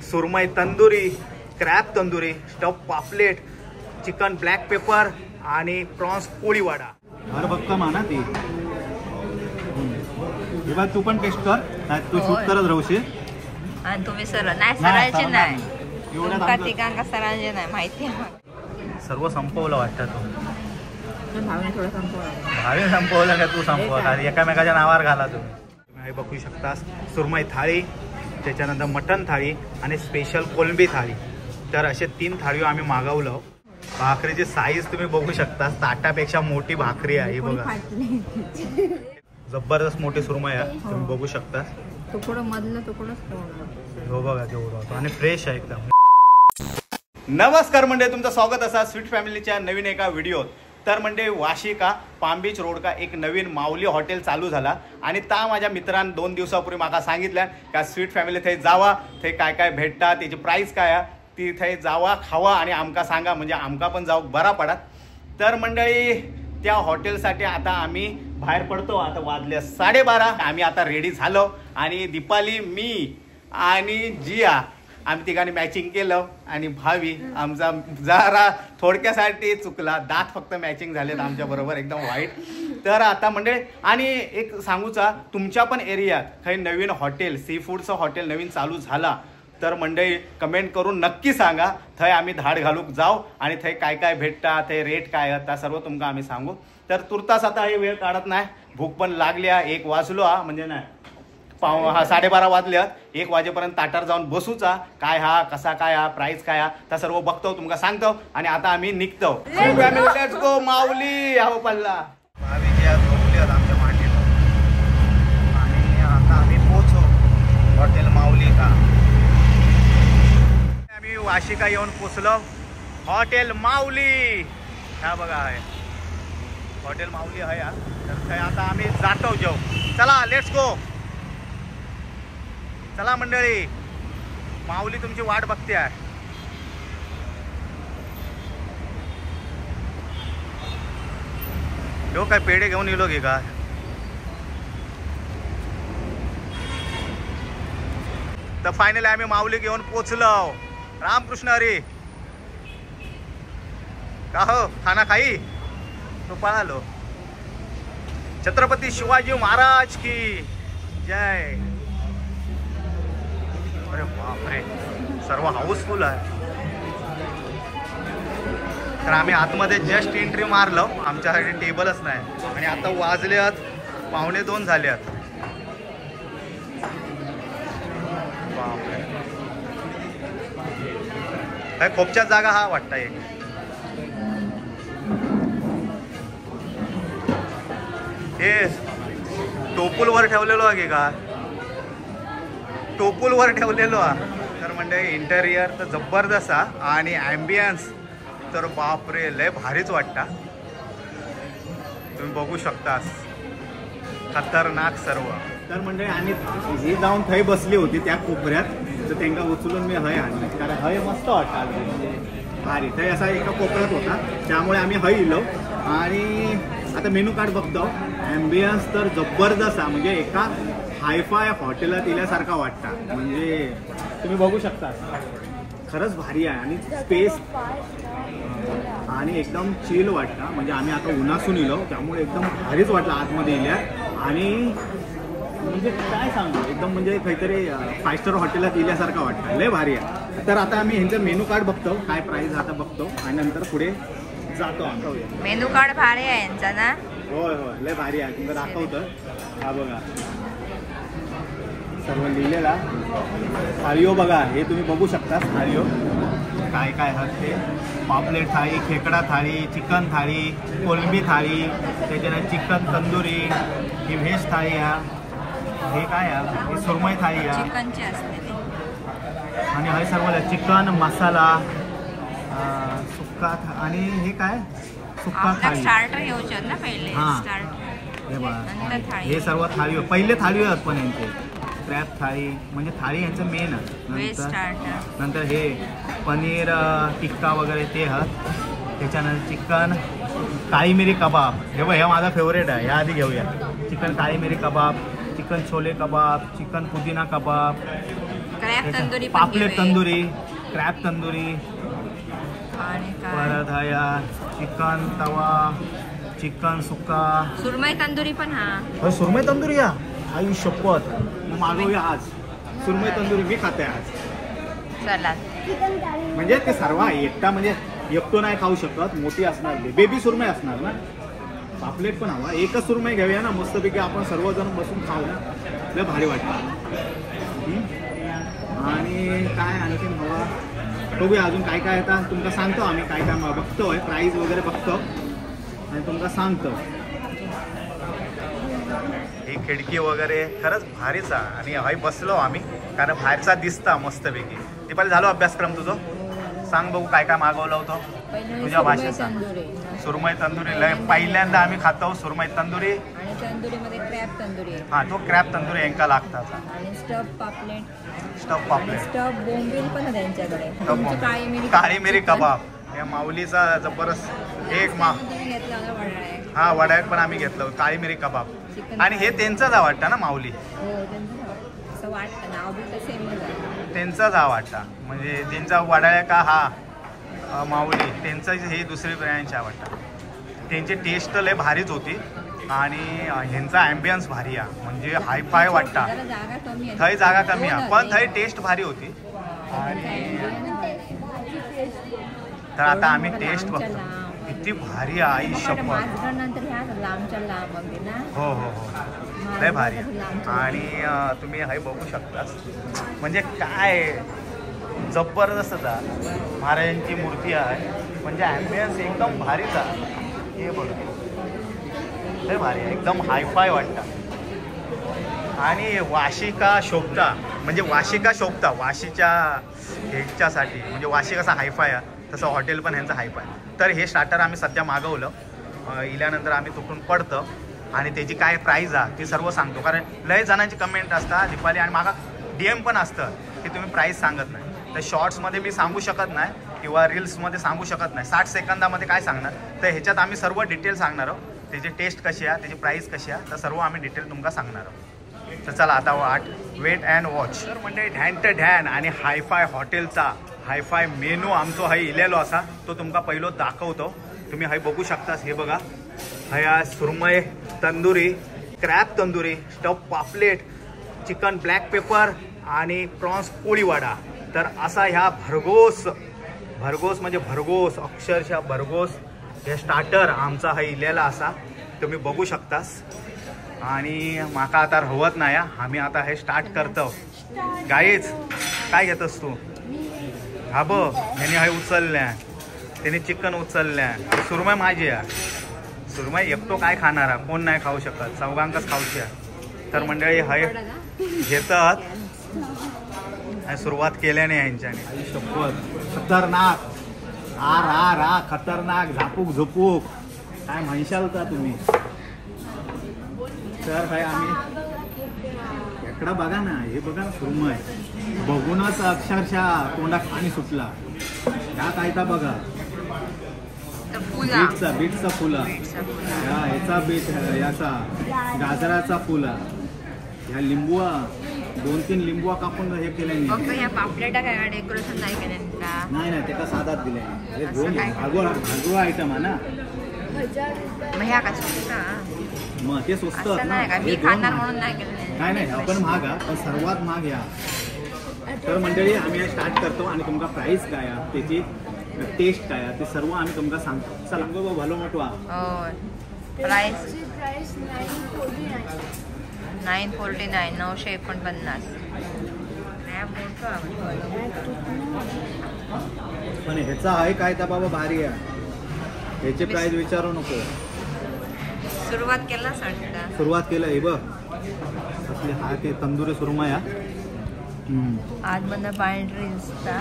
सुरमई tandoori, crab tandoori, stuff paplet, chicken black pepper आणि prawns Koliwada. भरभक्कम ना ती. हे तू पण टेस्ट कर, नाही तू शूट करत राहशील. आणि तुम्ही सर नाही सरायचे नाही, तिघांका सरांचे नाही माहिती. सर्व संपवलं वाटतं. तू भावी संपवलं का तू संपवला, एकामेकाच्या नावावर घाला तुम्ही. हे बघू शकता सुरमई थाळी, त्याच्यानंतर मटन थाळी आणि स्पेशल कोलंबी थाळी. तर असे 3 थाळी आम्ही मागवलं. भाकरीची साईज तुम्ही बघू शकता, ताटापेक्षा मोठी भाकरी आहे बघा. जबरदस्त मोठी सुरमई आहे, तुम्ही बघू शकता. तुकडं मधलं तुकडंच हो बघा केवढं आणि फ्रेश आहे एकदम. नमस्कार मंडळी, तुमचं स्वागत असा स्वीट फॅमिलीच्या नवीन एका व्हिडिओत. तर म्हणजे वाशी का पाम बीच रोड का एक नवीन माऊली हॉटेल चालू झाला आणि ता माझ्या मित्रान 2 दिवसापूर्वी माका सांगितलं का स्वीट फॅमिली थंय जावा, थंय काय काय भेटता, त्याची प्राईस काय आहे, ती थंय जावा खावा आणि आमका सांगा, म्हणजे आमका पण जाऊ बरा पडात. तर मंडळी त्या हॉटेलसाठी आता आम्ही बाहेर पडतो. आता वाजले 12:30, आम्ही आता रेडी झालो आणि दीपाली, मी आणि जिया आम्ही तिघांनी मॅचिंग केलं आणि भावी आमचा जरा थोडक्यासाठी चुकला, दात फक्त मॅचिंग झालेत आमच्या बरोबर एकदम वाईट. तर आता मंडळी आणि एक सांगूचा, तुमच्या पण एरियात काही नवीन हॉटेल, सी फूडचं हॉटेल नवीन चालू झाला तर मंडळी कमेंट करून नक्की सांगा. थंय आम्ही धाड घालूक जाऊ आणि थंय काय काय भेटता, थंय रेट काय आता सर्व तुमका आम्ही सांगू. तर तुर्तास आता हे वेळ काढत नाही, भूक पण लागली आहे. 1 वाजलो हा, म्हणजे नाही 12:30 वाजल्यात. 1 वाजेपर्यंत ताटार जाऊन बसूचा, काय हा कसा काय हा प्राइस काय हा त्या सर्व बघतो, तुमका सांगतो. आणि आता आम्ही निघतो. Let's go माऊली. हा पल्ला भावी झोपली आमच्या मांडीला आणि आता आम्ही पोचो हॉटेल माऊली का. आम्ही वाशिका येऊन पोचलो हॉटेल माऊली. ह्या बघा आहे हॉटेल माऊली आहे हा. तर थंय आता आम्ही जातो जेव. चला let's go. चला मंडळी, माऊली तुमची वाट बघते आहे. हो काय पेढे घेऊन येलो की काय. तर फायनली आम्ही माऊली घेऊन पोचलो. रामकृष्ण हरी. का हो खाना खाई तो पळालो. छत्रपती शिवाजी महाराज की जय. अरे बापरे, सर्व हाऊसफुल आहे. तर आम्ही आतमध्ये जस्ट एंट्री मारलो, आमच्यासाठी टेबलच नाही. आणि आता वाजले आहेत 1:45 झाले आहेत. बापरे, काय खोपच्या जागा हा वाटता एक. हे टोपूलवर ठेवलेलो आहे का, टोपूलवर ठेवलेलो हा. तर म्हणजे इंटेरियर तर जबरदस्त हा आणि ॲम्बियन्स तर बापरे लय भारीच वाटता. तुम्ही बघू शकता खतरनाक सर्व. तर म्हणजे आणि ही जाऊन थंय बसली होती त्या कोपऱ्यात, तर त्यांना उचलून मी हय आणलं, कारण हय मस्त वाटतं म्हणजे भारी. थंय असा एका कोपऱ्यात होता त्यामुळे आम्ही हय इलो. आणि आता मेनू कार्ड बघतो, ॲम्बियन्स तर जबरदस्त हा, म्हणजे एका हायफाय हॉटेलात इल्यासारखा वाटता. म्हणजे तुम्ही बघू शकता खरंच भारी आहे आणि स्पेस आणि एकदम चिल वाटता. म्हणजे आम्ही आता उन्हासून इलो त्यामुळे एकदम भारीच वाटलं आतमध्ये इल्या. आणि म्हणजे काय सांगू, एकदम म्हणजे काहीतरी 5 स्टार हॉटेलात इल्यासारखा वाटतं, लय भारी आहे. तर आता आम्ही ह्यांचं मेनू कार्ड बघतो, काय प्राईस आता बघतो आणि नंतर पुढे जातो आम्ही. मेनू कार्ड भारी आहे यांचा ना. होय होय लय भारी आहे, तुमचं दाखवतं. हा बघा सर्व लिहिलेला थाळीओ बघा, हे तुम्ही बघू शकता थाळीओ काय काय ते. पापलेट थाळी, खेकडा थाळी, चिकन थाळी, कोलंबी थाळी, त्याच्यानंतर चिकन तंदुरी, ही व्हेज थाळी हा, हे काय हा, हे सुरमई थाळी हा, चिकनची असते ती. आणि हे सर्व चिकन मसाला सुक्का आणि हे काय सुक्का थाळी. स्टार्टर घेऊचे ना पहिले, स्टार्टर. हे बघा हे सर्व थाळी, पहिले थाळी आहेत पण यांचे क्रॅब थाळी म्हणजे थाळी यांचं मेन आहे. नंतर हे पनीर टिक्का वगैरे ते हत. त्याच्यानंतर चिकन काळी मिरी कबाब, हे बघ हे माझा फेवरेट आहे, ह्या आधी घेऊया. चिकन काळी मिरी कबाब, चिकन छोले कबाब, चिकन पुदिना कबाब, क्रॅब तंदुरी, पापलेट तंदुरी, क्रॅब तंदुरी, आणि परत हा चिकन तवा, चिकन सुका, सुरमई तंदुरी पण. हा सुरमई तंदुरी या आई शपथ मागवूया आज सुरमई तंदुरी, मी खाते आज. चला म्हणजे ते सर्व एकटा म्हणजे एकटो नाही खाऊ शकत, मोठी असणार बेबी सुरमई असणार ना, पापलेट पण हवा. एकच सुरमई घेऊया ना मस्तपैकी, आपण सर्वजण बसून खाऊ ना, लय भारी वाटतं. आणि काय आणखीन हवा बघूया अजून काय काय येतात तुमका सांगतो आम्ही, काय काय बघतोय प्राईस वगैरे बघतो आणि तुमका सांगतो. ही खिडकी वगैरे खरंच भारीच आहे. आणि हय बसलो आम्ही कारण बाहेरचा दिसता मस्तपैकी. दीपाली झालो अभ्यासक्रम तुझं, सांग बघू काय काय मागवलं होतं तुझ्या भाषेत. सुरमई तंदुरी लय पहिल्यांदा आम्ही खातो सुरमई तंदुरी. आणि तंदुरीमध्ये क्रॅब तंदुरी, हा तो क्रॅब तंदुरी यांका लागतात. आणि स्टफ पापलेट, स्टफ पापलेट, स्टफ बोंबील पण त्यांच्याकडे, काळी मिरी कबाब. या माऊलीचा जबरदस्त एक मा हा वड्यात पण आम्ही घेतलं काळी मिरी कबाब. आणि हे त्यांचाच आवडता ना माऊली, त्यांचाच आवडता म्हणजे त्यांचा वडाळ्या का हा माऊली त्यांचं हे दुसरी ब्रँच आवडता. त्यांची टेस्ट लय भारीच होती आणि ह्यांचा ॲम्बियन्स भारी आहे, म्हणजे हायफाय वाटता. थंय जागा कमी आहे पण थंय टेस्ट भारी होती. आणि तर आता आम्ही टेस्ट बघतो किती भारी आहे आई शपथ. हो हो हो लय भारी आहे. आणि तुम्ही हे बघू शकता म्हणजे काय जबरदस्त आहे महाराजांची मूर्ती आहे, म्हणजे ॲम्बियन्स एकदम भारीच आहे. हे बघ लय भारी आहे, एकदम हायफाय वाटतं. आणि वाशिका शोभता म्हणजे वाशिका शोभता वाशीच्या ह्याच्यासाठी, म्हणजे वाशी कसा हायफाय आहे तसं हॉटेल पण ह्यांचं हायफाय. तर हे स्टार्टर आम्ही सध्या मागवलं, इल्यानंतर आम्ही तुटून पडतं आणि त्याची काय प्राईज आहे ती सर्व सांगतो, कारण लय जणांची कमेंट असतात दीपाली आणि मागा DM पण असतं की तुम्ही प्राईज सांगत नाही. तर शॉर्ट्समध्ये मी सांगू शकत नाही किंवा रील्समध्ये सांगू शकत नाही, 60 सेकंदामध्ये काय सांगणार. तर ह्याच्यात आम्ही सर्व डिटेल सांगणार आहोत, त्याची टेस्ट कशी आहे, त्याची प्राईस कशी आहे, तर सर्व आम्ही डिटेल तुमका सांगणार आहोत. तर चला आता वाट वेट अँड वॉच. तर म्हणजे ढॅन तर ढॅन आणि हायफाय हॉटेलचा हायफाय मेनू आमचो हय इलेलो असा तो तुमका पहिलो दाखवतो. तुम्ही हय बघू शकतास, हे बघा हया सुरमई तंदुरी, क्रॅब तंदुरी, स्टफ पापलेट, चिकन ब्लॅक पेपर आणि प्रॉन्स कोळीवाडा. तर असा ह्या भरघोस भरघोस म्हणजे भरघोस अक्षरशः भरघोस हे स्टार्टर आमचा हा इलेला असा तुम्ही बघू शकतास. आणि माका आता रवत नाही, आम्ही आता हे स्टार्ट करतो. गाईच काय घेतस तू? हा ब ह्याने हय उचलल्या, त्याने चिकन उचलल्या, सुरमई माझी आहे. सुरमई एकटो काय खाणार, कोण नाही खाऊ शकत, चौघांकच खाऊची आहे. तर मंडळी हय घेतात आणि सुरुवात केल्याने ह्यांच्याने. शपथ खतरनाक आ रा रा खतरनाक झापूक झुपूक काय म्हणशाल का तुम्ही. तर भाई आम्ही इकडं बघा ना, हे बघा ना सुरमई बघूनच अक्षरशः तोंडात पाणी सुटला. ह्या काय का बघा बीटचा, बीटचा फुला, ह्या ह्याचा बीट, याचा गाजराचा फुला, ह्या लिंबुआ, 2-3 लिंबुआ कापून हे केल्याने. पापलेटा काय डेकोरेशन नाही केलं? नाही नाही त्याला साधाच दिले. अरे दोन भागो आयटम आहे ना. मग ते स्वस्त नाही नाही आपण महाग पण सर्वात महाग या. तर मंडळी आम्ही स्टार्ट करतो आणि तुमका प्राइस काय आहे, त्याची टेस्ट काय आहे ते सर्व आम्ही तुमका सांगतो. चला गो भलो मोठवा. प्राइस 949 949. पण ह्याचा आहे काय त्या बाबा भारी आहे, ह्याची प्राइस विचारू नको. सुरुवात केला वाटतं, सुरुवात केलं. हे बघ असले हा ते तंदुरी सुरमई हा आतमधनं पांढरी दिसता,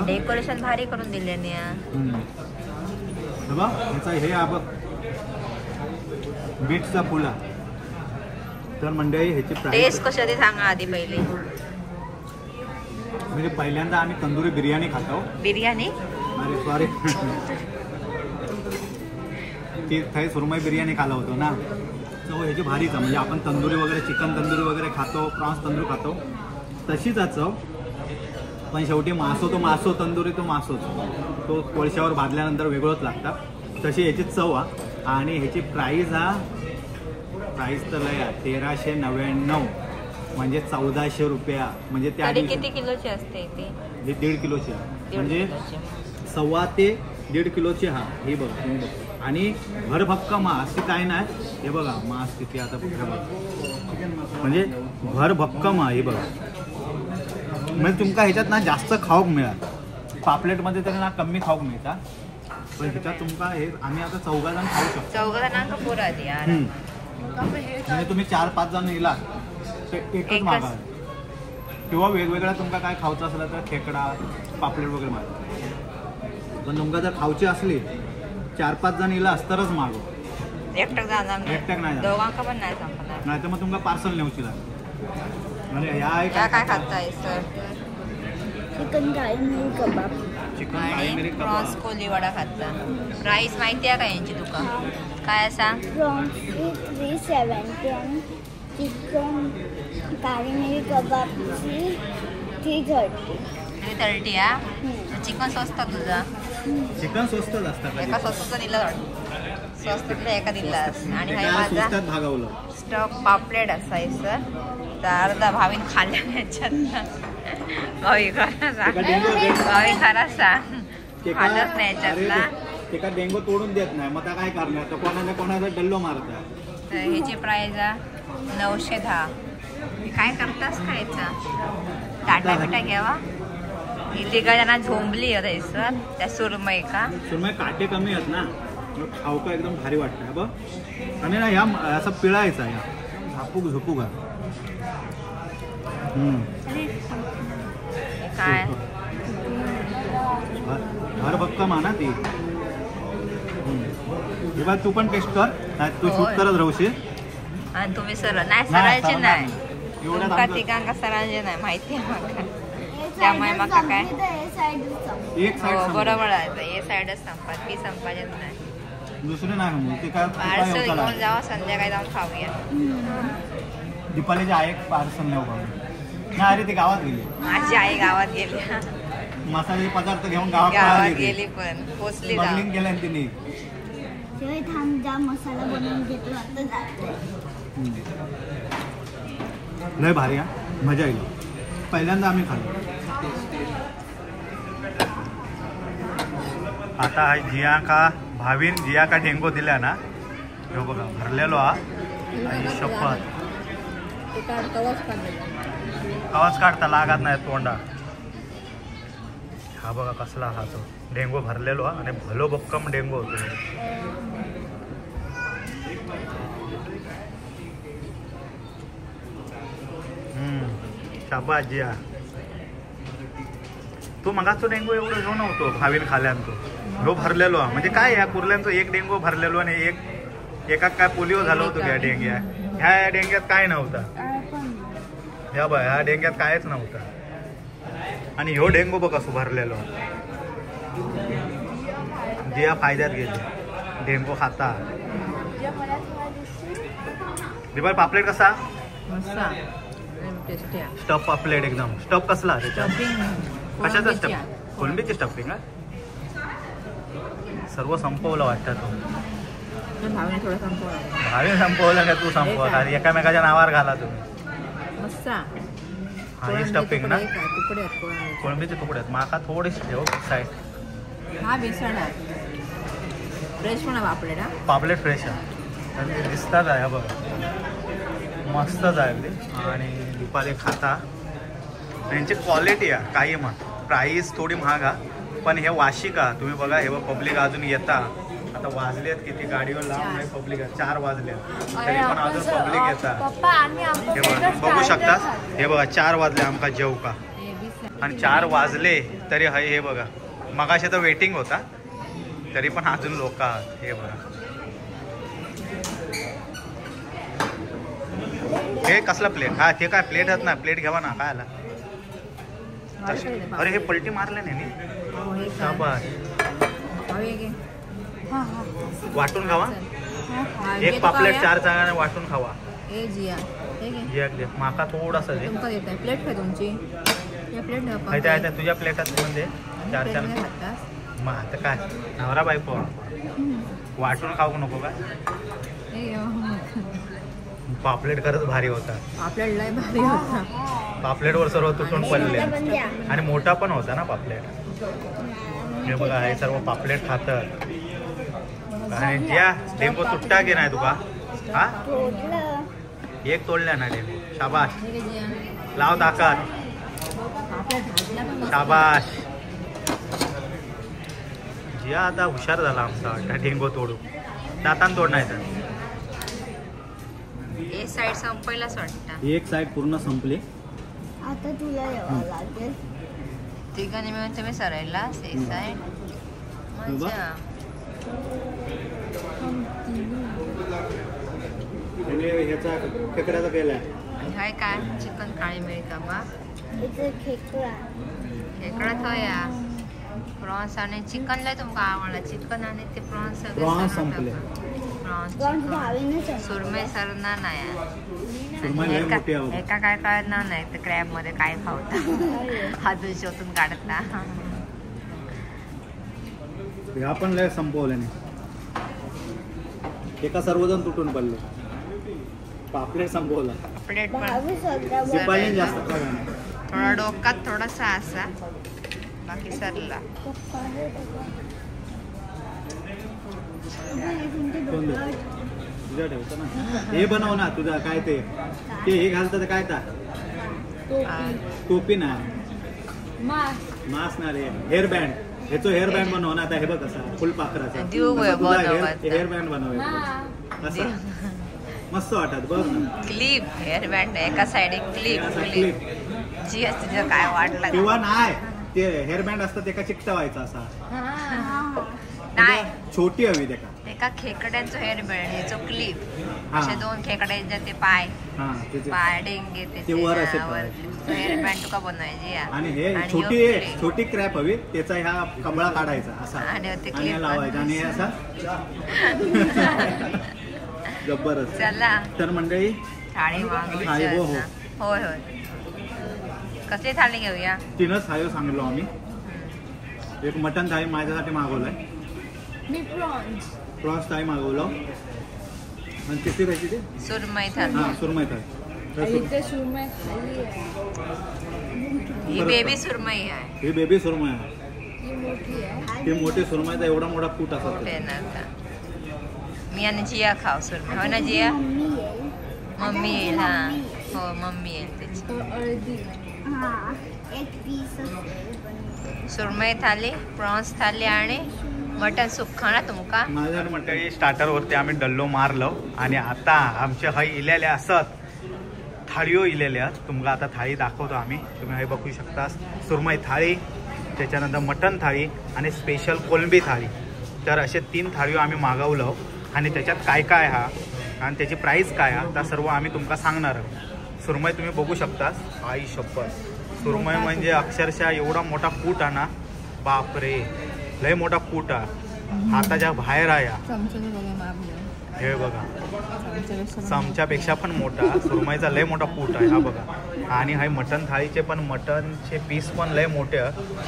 डेकोरेशन भारी करून दिले. बघ ह्याचा हे बघ बीटचा फुला. तर मंडळी ह्याची टेस्ट कशी ते सांगा आधी पहिले. म्हणजे पहिल्यांदा आम्ही तंदुरी बिर्याणी खातो. बिर्याणी? अरे सॉरी, ती थंय सुरमई बिर्याणी खाला होतो ना, सो ह्याची भारीच. म्हणजे आपण तंदुरी वगैरे चिकन तंदुरी वगैरे खातो, प्रॉन्स तंदुरी खातो, तशीच आहे चव, पण शेवटी मासो तो मासो, तंदुरी तो मासोच, तो कोळशावर भाजल्यानंतर वेगळंच लागतं. तशी ह्याची चव हा. आणि ह्याची प्राईज हा, प्राईस तर लय आहे 1399, म्हणजे 1400 रुपया. म्हणजे त्या किती किलोची असते ती? ही 1.5 किलोची आहे, म्हणजे 1.25 ते 1.5 किलोची. हा ही बघा तुम्ही बघा. आणि भरभक्कम हा, अशी काय नाही. हे बघा मांस किती आता बघा, म्हणजे भरभक्कम हा. हे बघा म्हणजे तुमका ह्याच्यात ना जास्त खाऊक मिळाल. पापलेटमध्ये तरी ना कमी खाऊक मिळता, पण ह्याच्यात तुमका हे आम्ही आता 4 जण खाऊ शकतो. 4 जणांका पुरा यार. म्हणजे तुम्ही 4-5 जण येला तर एकच मागा, किंवा वेगवेगळा तुमका काय खायचं असलं तर खेकडा पापलेट वगैरे मागा. पण तुमका जर खाऊची असली 4-5 जण येला तरच मागो, एकटक जाणार नाही, दोघांका पण नाही संपणार, नाही तर मग तुमका पार्सल नेऊची लागेल. म्हणजे ह्या काय खाताय सर? चिकन काळी मिरी कबाब. चिकन काळी मिरी कबाब, प्रॉन्स कोलीवाडा खाता. प्राइस माहिती आहे का यांची तुका? काय असा? प्रॉन्स 370 आणि चिकन काळी मिरी कबाबची 330. 330 हा. चिकन स्वस्त तुझा? चिकन स्वस्तच असतं. एका स्वस्त दिला वाटतं, स्वस्तातलं एका दिला. आणि हा माझा भागवलं स्टॉक पापलेट असायचं तर अर्धा भावीन खाल्ल्या ह्याच्यात. भावी खरा सांग, भावी खरा सांग, खाल्लंच नाही ह्याच्यातला. एका डेंगो तोडून देत नाही, मग काय करणार? तर कोणाला कोणाचा डल्लो मारतात. तर ह्याची प्राइस 910. काय करतास खायचा? टाटा बिटा घ्यावा. इथे का त्यांना झोंबली सर त्या सुरमई का? सुरमई काटे कमी आहेत ना, खाऊ का एकदम भारी वाटतं बघ. आणि ना ह्या असं पिळायचा ह्या झापूक झोपूक हा. काय भरभक्कम हा ना ती. हे तू पण टेस्ट कर, नाही तू शूट करत राहशील. आणि तुम्ही सर नाही सरायचे नाही, तुमका तिघांका सरांचे नाही माहिती आहे माका, त्यामुळे माका काय एक साइड बरोबर आहे. ए साइडच संपात, ती संपायचे नाही, दुसरे नाही. ते काय पार्सल घेऊन जावा, संध्याकाळी जाऊन खाऊया. दीपालीची आई एक पार्सल नेऊ नाही. अरे ती गावात गेली, माझी आई गावात गेली, मसाल्याचे पदार्थ घेऊन गावात गेली, पण पोचली स्मगलिंग केलं तिने. थांब जा, मसाला बनवून घेतो आता जाते. लय भारी हा, मजा येईल. पहिल्यांदा आम्ही खाल्लो. आता जिया का भावीन जिया का ढेंगो दिल्या ना, ह्यो बघा भरलेलो हा. आणि शपथ आवाज काढता लागत नाही तोंडा. हा बघा कसला हा तो डेंगो भरलेलो हा, आणि भलो भक्कम डेंगो होतो. शाबास जिया. तो मगाचो डेंगो एवढं ह्यो नव्हतो भावीन खाल्यान, तो ह्यो भरलेलो हा. म्हणजे काय ह्या कुर्ल्यांचो एक डेंगो भरलेलो आणि एक एका काय पोलिओ झालं होतं ह्या डेंग्या. ह्या डेंग्यात काय नव्हता, ह्या बघ ह्या डेंग्यात कायच नव्हतं. आणि ह्यो डेंगो बघ असो भरलेलो. जिया फायद्यात गेली डेंगो खाता. दीपाली पापलेट कसा? स्टफ पापलेट एकदम. स्टफ कसला त्याच्यात? कशाचा स्टफ? कोलंबीची स्टफिंग. सर्व संपवलं वाटतं तो. भावी संपवलं का तू संपवला? एकामेकाच्या नावावर घाला तुम्ही. हा ही स्टफिंग ना, कोळंबीचे तुकडे आहेत. माका थोडीशी ठेव साईड. हा बेसन आहे फ्रेश, पण पापलेट हा पापलेट फ्रेश आहे, दिसतात आहे बघा, मस्तच आहे अगदी. आणि दीपाली खाता त्यांची क्वालिटी आहे काही म्हण, प्राईस थोडी महाग हा, पण हे वाशिका तुम्ही बघा, हे पब्लिक अजून येता. आता वाजले आहेत किती, गाडीवर लांब नाही पब्लिक आहे, 4 वाजले तरी पण अजून पब्लिक येतात. हे बघा बघू शकता, हे बघा 4 वाजले आमका जेव का, आणि 4 वाजले तरी हे बघा मगाशी तर वेटिंग होता तरी पण अजून लोक. हे बघा हे कसला प्लेट, हा ते काय प्लेट आहेत ना, प्लेट घ्यावा ना काय आला. अरे हे पलटी मारले नाही, वाटून खावा एक पापलेट 4 जणांना वाटून खावा. ए जिया जियाक दे, माका थोडासा दे. तुमका देता प्लेट काय तुमची? या प्लेट नाही तुझ्या प्लेटात पण दे. चार चार मग आता काय नवरा बायको वाटून खाऊ नको का? पापलेट खरंच भारी होता. पापलेट लय भारी होता. पापलेटवर सर्व तुटून पडले आणि मोठा पण होता ना पापलेट. हे बघा हे सर्व पापलेट खातात. आणि ज्या डेंगो तुटता की नाही तुका? हा एक तोडल्या ना डेंगो. शाबाश, लाव ताकद. शाबाश जिया आता हुशार झाला आमचा वाटतं. डेंगो तोडू दातान तोड नाही तर. एक साइड संपलाच वाटतं. एक साइड पूर्ण संपली. आता तुला यावं लागेल. तिघांनी मिळून तुम्ही सरायला एक साइड. मजा. ह्याचा खेकड्याचा केलाय. हाय काय चिकन काळी मिरी कबाब. खेकडा खेकडा थया प्रॉन्स आणि चिकन लय तुमका आवडला. चिकन आणि ते प्रॉन्स प्रॉन्स संपले. प्रॉन्स सुरमई सरना नाही. एका काय कळणार नाही तर क्रॅब मध्ये काय खावता अजून शोधून काढत ना. ह्या पण लय संपवले नाही. एका सर्वजण तुटून पडले. पापलेट संपवला. पापलेट पण जास्त थोडा डोकात थोडासा असा बाकी सरला. तुझ्या ठेवतो ना हे बनव ना तुझा काय ते ते हे घालतात काय ता टोपी ना मास्क ना रे हेअर बँड. ह्याचो हेअर बँड बनव ना आता. हे बघ कसा फुलपाखराचा हेअर बँड बनव असा मस्त वाटत बघ ना. क्लिप हेअर बँड एका साइड क्लिप क्लिप जी असते काय वाटलं किंवा नाही ते हेअर बँड असतात एका चिकटवायचा असा नाही छोटी हवी त्याका. एका खेकड्यांचो हेअर बँड ह्याचो क्लिप असे दोन खेकड्यांचे ते पाय पाय डेंगे ते वर असे हेअर बँड तुका बनवायची. आणि हे छोटी छोटी क्रॅप हवी त्याचा ह्या कमळा काढायचा असा आणि ते क्लिप लावायचा आणि असा जबरदस्त. चला तर मंडळी थाळी मागवली. होय होय कसली थाळी घेऊया? तीनच थाळी सांगलो आम्ही. एक मटन थाळी माझ्यासाठी मागवलाय. मी प्रॉन्स प्रॉन्स थाळी मागवलं. आणि किती पाहिजे ते सुरमई थाळी. हां सुरमई थाळी. सुरमई थाळी ही बेबी सुरमई आहे. ही बेबी सुरमई आहे. ही मोठी आहे. ती मोठी सुरमईचा एवढा मोठा कूट असतो. मी आणि जिया खाऊ सुरमई. हो ना जिया? मम्मी येईल. हा हो मम्मी येईल त्याची. एक पीस सुरमई थाली प्रॉन्स थाली आणि मटन सुक्का ना तुमका. माझ्या मंडळी स्टार्टरवरती आम्ही डल्लो मारलो आणि आता आमच्या हय इलेल्या असत थाळीयो इलेल्या. तुमका आता थाळी दाखवतो आम्ही. तुम्ही हय बघू शकता सुरमई थाळी, त्याच्यानंतर मटन थाळी आणि स्पेशल कोलंबी थाळी. तर असे तीन थाळी आम्ही मागवलं आणि त्याच्यात काय काय हा आणि त्याची प्राईस काय हा त्या सर्व आम्ही तुमका सांगणार आहोत. सुरमई तुम्ही बघू शकता. आई शप्पथ सुरमई म्हणजे अक्षरशः एवढा मोठा कूट आहे ना बापरे लय मोठा कूट आहे. हाताच्या बाहेर आहे. हे बघा चमच्यापेक्षा पण मोठा सुरमईचा लय मोठा कूट आहे हा बघा. आणि हा मटन थाळीचे पण मटनचे पीस पण लय मोठे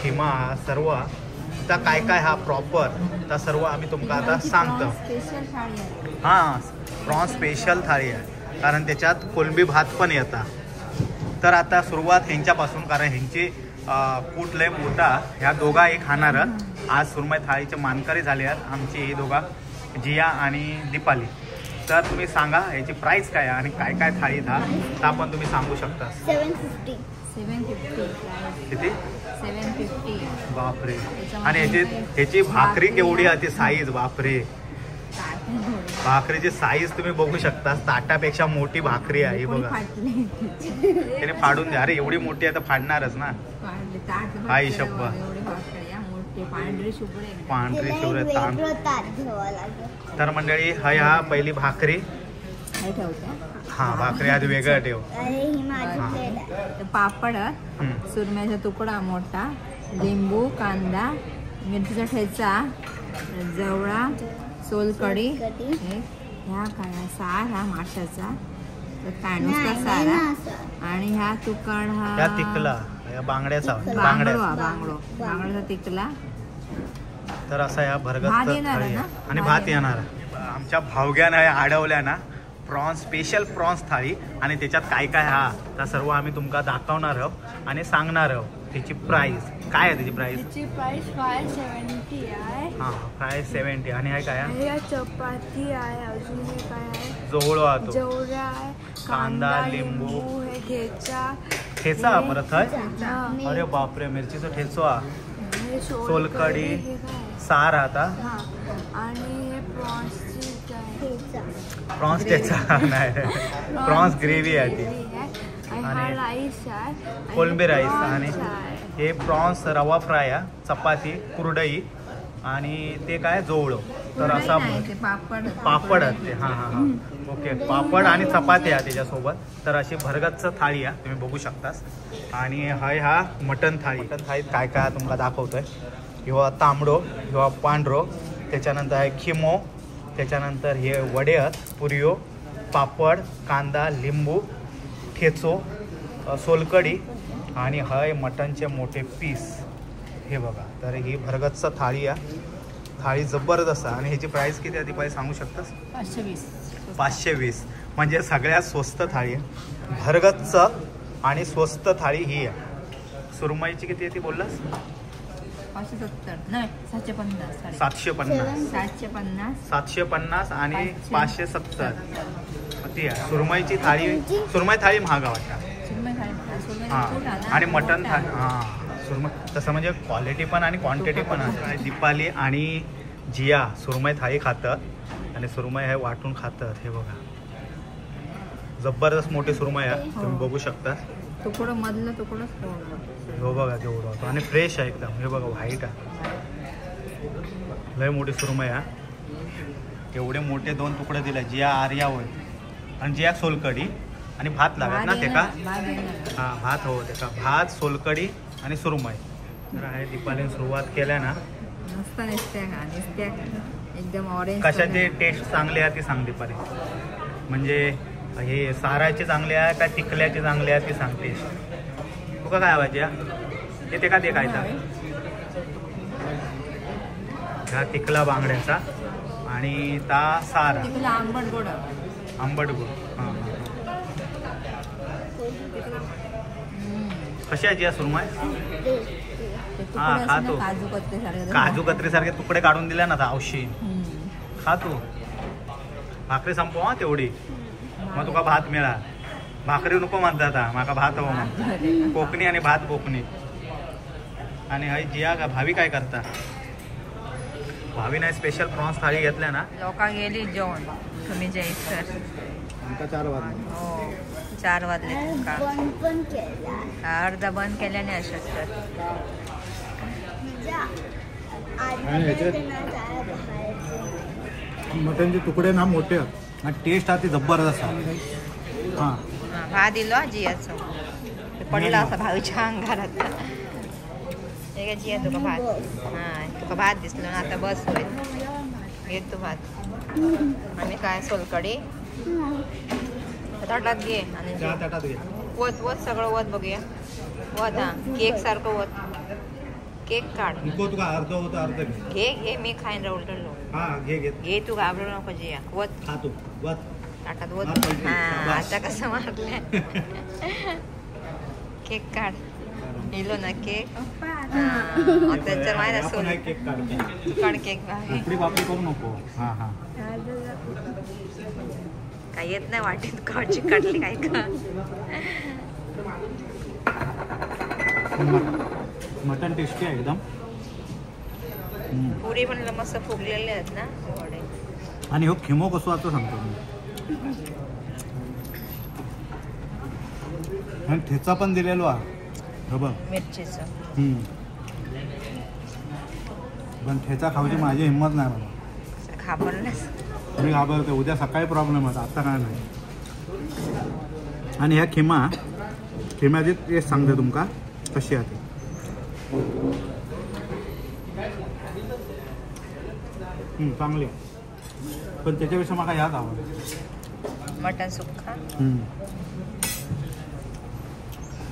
खिमा हा सर्व. आता काय काय हा प्रॉपर त्या सर्व आम्ही तुमका आता सांगतो. हां प्रॉन्स स्पेशल थाळी आहे कारण त्याच्यात कोलंबी भात पण येतात. तर आता सुरुवात ह्यांच्यापासून कारण ह्यांची कूट लय मोठा. ह्या दोघा एक खाणार. आज सुरमई थाळीचे मानकरी झाले आहेत आमची ही दोघा जिया आणि दीपाली. तर तुम्ही सांगा याची प्राइस काय आणि काय काय थाळी हा ता पण तुम्ही सांगू शकता. 750. 750 किती? 750. बापरे. आणि ह्याची भाकरी केवढी आहे ती साईज बापरे. भाकरीची साईज तुम्ही बघू शकता. ताटापेक्षा मोठी भाकरी आहे बघा. त्याने फाडून द्या. अरे एवढी मोठी आहे तर फाडणारच ना. आई शप्पथ पांढरी शुभ्र तांदूळ. तर मंडळी हा पहिली भाकरी. हा भाकरी आधी वेगळं ठेव. पापड, सुरम्याचा तुकडा मोठा, लिंबू, कांदा, मिरचीचा ठेचा, जवळा, सोलकढी, ह्या काय सार हा माशाचा, काय नुसता सारा. आणि ह्या तुकड हा तिकला बांगड्याचा, बांगडो बांगड्याचा तिकला. तर असा या भरगत आणि भात येणार. आमच्या भावग्यानं अडवल्या ना प्रॉन्स, स्पेशल प्रॉन्स थाळी आणि त्याच्यात काय काय हा त्या सर्व आम्ही तुमका दाखवणार आहोत आणि सांगणार आहोत. त्याची प्राइस काय आहे? त्याची प्राइस, त्याची प्राइस 570 आहे. हां 570. आणि हे काय आहे? चपाती आहे, अजून हे काय आहे? जवळ आहे, जवळा आहे, कांदा, लिंबू, हे ठेचा, ठेचा परत आहे. अरे बापरे, मिरचीचा ठेचो, सोलकढी, सार आता आणि हे प्रॉन्सची प्रॉन्स ठेचा नाही, प्रॉन्स ग्रेव्ही आहे ती. आणि राईस आहे, कोलंबी राईस. आणि हे प्रॉन्स रवा फ्राय, चपाती, कुरडई आणि ते काय जवळ. तर असा पापड, पापड ते. हां हां हां ओके, पापड आणि चपाती आहे त्याच्यासोबत. तर अशी भरगच्च थाळी आहे, तुम्ही बघू शकतास. आणि हय हा मटन थाळी. मटन थाळीत काय काय तुम्हाला दाखवतोय. ह्यो तांबडो, ह्यो पांढरो, त्याच्यानंतर आहे खिमो, त्याच्यानंतर हे वडे आहेत, पुरियो, पापड, कांदा, लिंबू, ठेचो, सोलकढी आणि हय मटनचे मोठे पीस. हे बघा, तर ही भरगच्च थाळी आहे. थाळी जबरदस्त आहे. आणि ह्याची प्राइस किती आहे ती पाहिजे सांगू शकतास? 520. 520 म्हणजे सगळ्यात स्वस्त थाळी आहे. भरगच्च आणि स्वस्त थाळी ही आहे. सुरमईची किती आहे ती बोललास? 570 नाही, 750. 750, 750, 750 आणि 570 ती आहे सुरमईची थाळी. सुरमई थाळी महाग वाटतं. हां, आणि मटन थाळी हां सुरमई तसं म्हणजे क्वालिटी पण आणि क्वांटिटी पण आहे. दीपाली आणि जिया सुरमई थाळी खातात आणि सुरमई हे वाटून खातात. हे बघा, जबरदस्त मोठी सुरमई आहे, तुम्ही बघू शकता. तुकडं मधलं तुकडंच हो बघा केवढं होतं आणि फ्रेश आहे एकदम. हे बघा व्हाईट आहे, लय मोठी सुरमई आहे. एवढे मोठे दोन तुकडे दिले. जिया आर्या होय आणि जिया सोलकढी आणि भात लागत ना ते का? हां भात हो ते का, भात, सोलकढी आणि सुरमई. तर आहे दीपालीने सुरुवात केल्या ना. मस्त दिसते का? दिसते एकदम ऑरेंज. कशाची टेस्ट चांगली आहे ती सांग दीपाली. म्हणजे हे साराचे चांगले आहे का तिकल्याचे चांगले आहे ती सांग टेस्ट. तुका काय पाहिजे ते ते का ते खायचा? ह्या तिकला बांगड्याचा आणि ता सारा आंबट गोड, आंबट गोड. हां कशी आहे जिया सुरमई? हा खातो. काजू कतरी सारखे तुकडे काढून दिले ना आवशी. खा तू भाकरी संपव हा तेवढी, मग तुका भात मिळा. भाकरी नको म्हणतात आता, माका भात हवं म्हणतात. कोकणी आणि भात कोकणी. आणि हय जिया का भावी काय करता? भावी नाही स्पेशल प्रॉन्स थाळी घेतल्या ना. लोका गेली जेवण, तुम्ही जयसर. 4 वाजले. हो 4 वाजले. अर्धा बंद केल्या नाही अशा. तर मटनचे तुकडे ना मोठे आणि टेस्ट आहे ती जबरदस्त. हां भात दिलो जियाचो पडला असा भाऊच्या अंगारात. हे जिया तुका भात, हां तुका भात दिसलो ना आता बस होईल. घे तू भात. आणि काय सोलकढी ताटात घे आणि ताटात घे. वत वत सगळं वत बघूया. वत हा केक सारखं वत. केक काढ. नको तुका अर्ध होतं अर्ध घे. घे मी खाईन रवलटलो. हां घे घे घे तू घाबरू नको जिया. वत खा तू वत ताटात वत. हां आता कसं मारलं. केक काढ. इलो ना केक. त्याच्यावर माहित असो केक काढ. काढ केक. बापरी करू नको. हां हां काय येत नाही वाटेत काढची काढली काय का. मटन टेस्टी आहे एकदम. पुरी पण मस्त फुगलेले आहेत ना वडे. आणि हो खिमो कसो आता सांगतो मी. आणि ठेचा पण दिलेलो आहे बघ मिरचीचा. पण ठेचा खाऊची माझी हिंमत नाही बाबा. घाबरलास? मी घाबरते, उद्या सकाळी प्रॉब्लेम होता, आता काय नाही. आणि ह्या खिमा खिम्याची टेस्ट सांगते तुमका कशी आहे ती. चांगली, पण त्याच्यापेक्षा मला ह्याच आवडते. मटन सुक्का.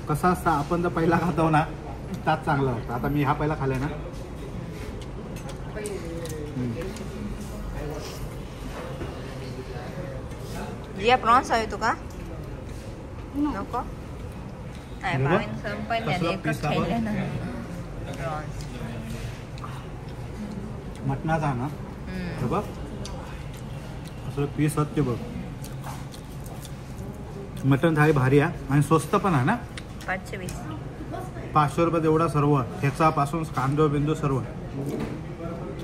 कसा असता आपण जर पहिला खातो ना त्यात चांगला होता. आता मी हा पहिला खाल्ला ना. जिया प्रॉन्स हवे तुका? नको. नाही भावीन संपले आणि एकच खाल्ले ना प्रॉन्स. मटणाचा ना हे बघ असं पीस होत ते बघ. मटण थाळी भारी आहे आणि स्वस्त पण आहे ना. 520 500 रुपयात एवढा सर्व, ठेचापासून कांदो बिंदू सर्व.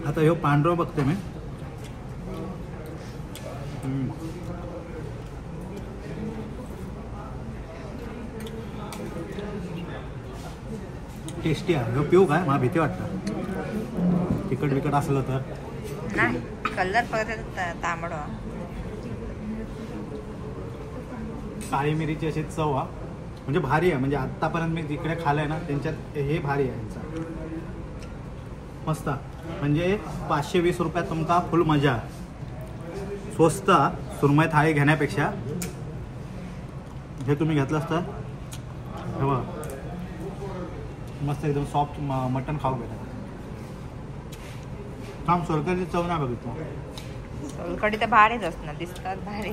आता ह्यो पांढरो बघते मी. टेस्टी आहे. ह्यो पिऊ काय? मला भीती वाटतं तिखट बिकट असलं तर. नाही कलर फक्त तांबडा. काळी मिरीची अशी चव हा म्हणजे भारी आहे. म्हणजे आत्तापर्यंत मी जिकडे खाल्लंय ना त्यांच्यात हे भारी आहे यांचा. मस्त. म्हणजे 520 रुपयात तुमका फुल मजा. स्वस्त सुरमई थाळी घेण्यापेक्षा हे तुम्ही घेतलं असतं हे बघ मस्त एकदम सॉफ्ट मटण खाऊ भेटत. थांब सोलकढीची चव नाही बघितलं. सोलकढी तर भारीच असणार, दिसतात भारी.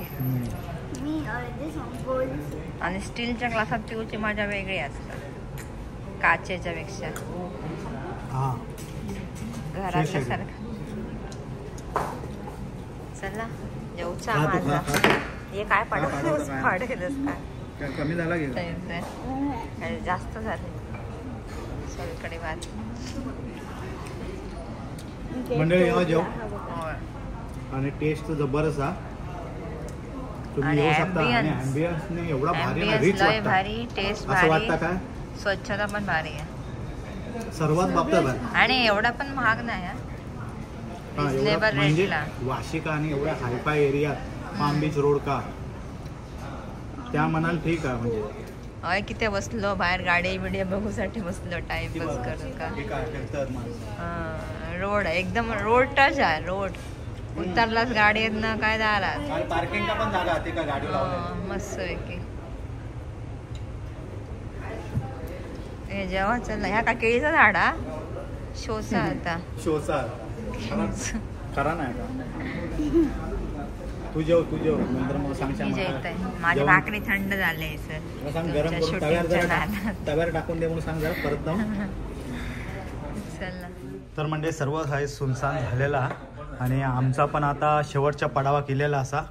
मी अर्धे संपवली. आणि स्टीलच्या ग्लासात पिऊची मजा वेगळी असतात काचेच्या पेक्षा. हां घरातल्या सारखं. चला जेवचा माझा. हे काय पडत पाडेलच काय कमी झाला गेला जास्त झाले सोलकढी भात. मंडळी येवा जेव आणि टेस्ट जबरदस्त हा. तुम्ही येऊ शकता. आणि अँबियन्सने एवढा भारी रिच वाटतं, भारी टेस्ट, असं वाटतं काय स्वच्छता पण भारी आहे सर्वात बाबतीत भारी. आणि एवढा पण महाग नाही हा. रिजनेबल म्हणजे रेटला वाशिका आणि एवढ्या हायफाय एरियात पाम बीच रोड का त्या म्हणाल ठीक आहे. म्हणजे अय किती बसलो बाहेर गाडी बिडी बघूसाठी बसलो टाइमपास करून का. रोड एकदम रोड टच आहे. रोड उतरलाच गाडी ना काय दारात पार्किंगला पण जागा होती का गाडी लावली मस्त आहे की. हे जेव्हा चल ह्या का केळीचा झाड हा शोचा आता शोचा खरा नाही का. तू जेव तू जेव नंतर मग सांग. माझी भाकरी थंड झाली सर. सांग गरम करून तव्यावर तव्यावर टाकून दे म्हणून सांग जरा परत जाऊन. चल तर म्हणजे सर्व आहे सुनसान झालेला आणि आमचा पण आता शेवटचा पडावा केलेला असा.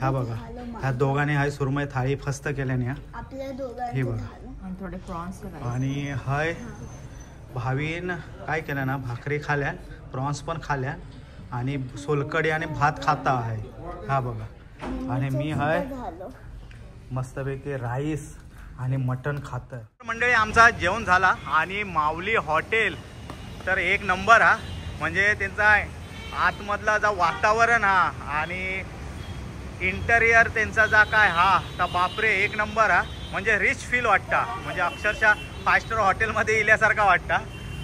हा बघा ह्या दोघांनी हाय सुरमई थाळी फस्त केल्याने हे बघा. आणि हाय भावीन काय केलं ना भाकरी खाल्या, प्रॉन्स पण खाल्या आणि सोलकढी आणि भात खाता आहे. हा बघा. आणि मी हाय मस्तपैकी राईस आणि मटण खात. मंडळी आमचा जेवण झाला आणि माऊली हॉटेल तर एक नंबर हा. म्हणजे त्यांचा आतमधला जा वातावरण हा आणि इंटरियर त्यांचा जा काय हा तर बापरे एक नंबर हा. म्हणजे रिच फील वाटता. म्हणजे अक्षरशः 5 स्टार हॉटेलमध्ये इल्यासारखा वाटता.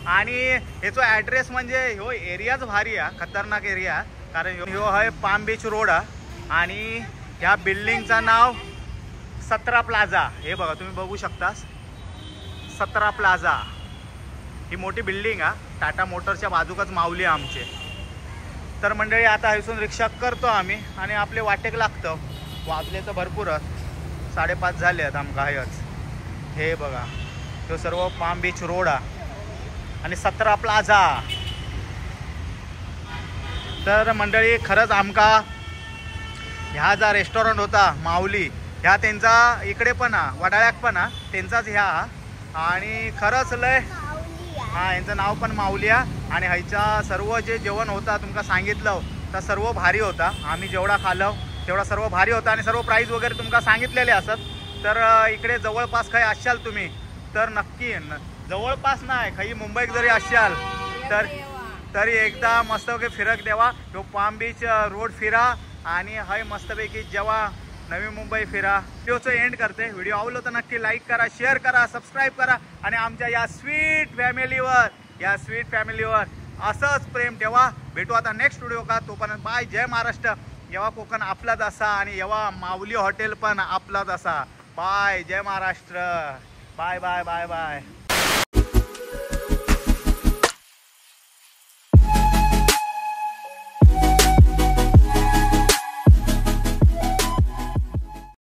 आणि ह्याचो ॲड्रेस म्हणजे ह्यो एरियाच भारी आहे, खतरनाक एरिया. कारण ह्यो आहे पाम बीच रोड हा आणि ह्या बिल्डिंगचं नाव 17 प्लाझा. हे बघा तुम्ही बघू शकता 17 प्लाझा ही मोठी बिल्डिंग हा. टाटा मोटरच्या बाजूकच माऊली आमचे. तर मंडळी आता हयसून रिक्षा करतो आम्ही आणि आपले वाटेक लागतं. वाजले तर भरपूरच 5:30 झाले आहेत आमका हयच. हे बघा तो सर्व पाम बीच रोड हा आणि 17 प्लाझा. तर मंडळी खरंच आमका ह्या जा रेस्टॉरंट होता माऊली ह्या त्यांचा इकडे पण हा वडाळ्याक पण हा त्यांचाच ह्या. आणि खरंच लय हा यांचं नाव पण माऊली हा. आणि ह्याचा सर्व जे जेवण होता तुमका सांगितलं तर सर्व भारी होता. आम्ही जेवढा खालो तेवढा सर्व भारी होता आणि सर्व प्राईज वगैरे तुमका सांगितलेले असत. तर इकडे जवळपास काही असाल तुम्ही तर नक्की जवळपास नाही काही मुंबईत जरी असाल तर तरी एकदा मस्तपैकी फिरक द्यावा. तो पाम बीच रोड फिरा आणि हय मस्तपैकी जेव्हा नवी मुंबई फिरा. व्हिडिओचं एंड करते. व्हिडिओ आवडलो तर नक्की लाईक करा, शेअर करा, सबस्क्राईब करा आणि आमच्या या स्वीट फॅमिलीवर असंच प्रेम ठेवा. भेटू आता नेक्स्ट व्हिडिओ का. तोपर्यंत बाय. जय महाराष्ट्र, येवा कोकण आपलाच असा आणि येवा माऊली हॉटेल पण आपलाच असा. बाय, जय Maharashtra. Bye bye bye bye.